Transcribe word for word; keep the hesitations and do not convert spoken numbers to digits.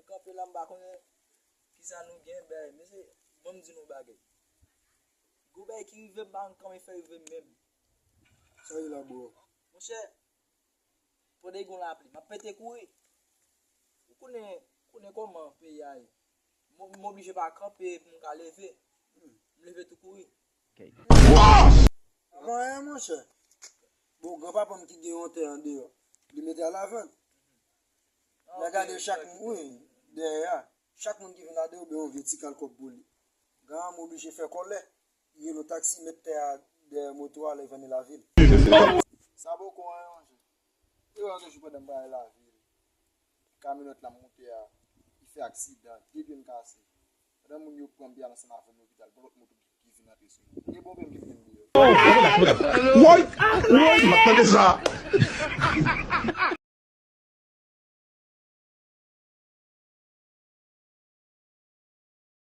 kanpe la, m pa konnen kisa nou gen, bèy. Mesye, ban m di nou bagay. Gwo bagay ki rive m, pa konn kòman fè rive m menm. Sa ye la, bro? Monchè, pandan gen lapli, m ap pete kouri. Ou konnen, konnen kòman peyi a ye. M, m oblije pa kanpe pou m ka leve. M leve tou kouri. Pa gen anyen, monchè. Bon, granpapa m ki gen yon tè andeyò, li mete a lavant. N a gade chak moun, wi, dèyè a. Chak moun ki vin ladan yo, ben yon vye ti kal kòb pou li. Granm oblije fè kòlè. Li rele yon taksi, met tè a dèyè moto a, lè vann lavil. Sa poko anyen, monchè. Te wè yon jou pandan m pral lavil, kamyonèt la m moute a, li fè aksidan, de pye m kase. Pandan moun yo pran m, pye a ansanm avè m lopital, pran lòt moto ki, ki vin antre sou mwen. E bon, ben m ki mete m deyò. Woy! Woy! M ap tande sa!